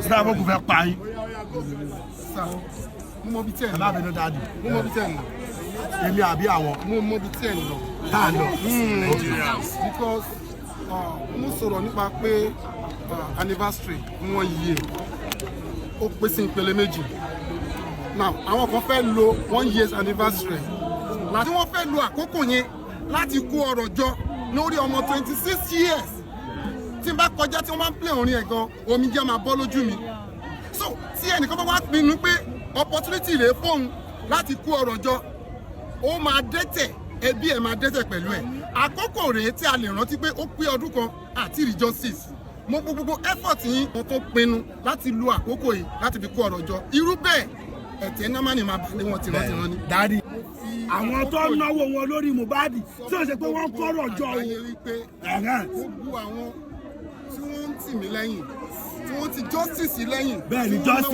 Sábà kò fẹ́ pa yín. Sir, mo mọ ibi tí ẹ̀ Ẹ ń má lọ. bínú, daddy. Mo mọ ibi tí ẹ̀ ń lọ. Èmi àbí àwọn? Mo mọ ibi tí ẹ̀ ń lọ. Tá à ń lọ. Because mo sọ̀rọ̀ nípa pé anniversary 1 year, ó pín sí ìpele méjì. Now, àwọn kan fẹ́ lo 1 year's anniversary láti, wọ́n fẹ́ lo àkókò yẹn láti kó ọrọ̀ jọ lórí ọmọ 26 years. Tí n bá kọjá, tí wọ́n bá ń play orin ẹ̀ gan, omijé máa bọ́ lójú mi. So tí ẹnìkan bá wá pinnu pé opportunity rèé fóun láti kó ọrọ̀ jọ, ó máa dẹ́tẹ̀, ẹbí ẹ̀ máa dẹ́tẹ̀ pẹ̀lú ẹ̀. Àkókò rèé tí a lè rántí pé ó pé ọdún kan àti rí justice. Mo gbogbo effort yín, wọn tó pinnu láti lo àkókò yìí láti fi kó ọrọ̀ jọ, irú bẹ́ẹ̀, ẹ̀tẹ́ námánì máa balẹ̀ wọn tìrantìran ni. Daddy, àwọn tó ń náwó wọn lórí Mohbad, tí ó ṣe pé wọ́n kọ́rọ̀ jọ o. Àgbáyé wípé gbogbo àwọn tí wọ́n ń tì mí lẹ́yìn, tí wọ́n ti justice lẹ́yìn Bẹ́ẹ̀ ni, tí wọ́n justice.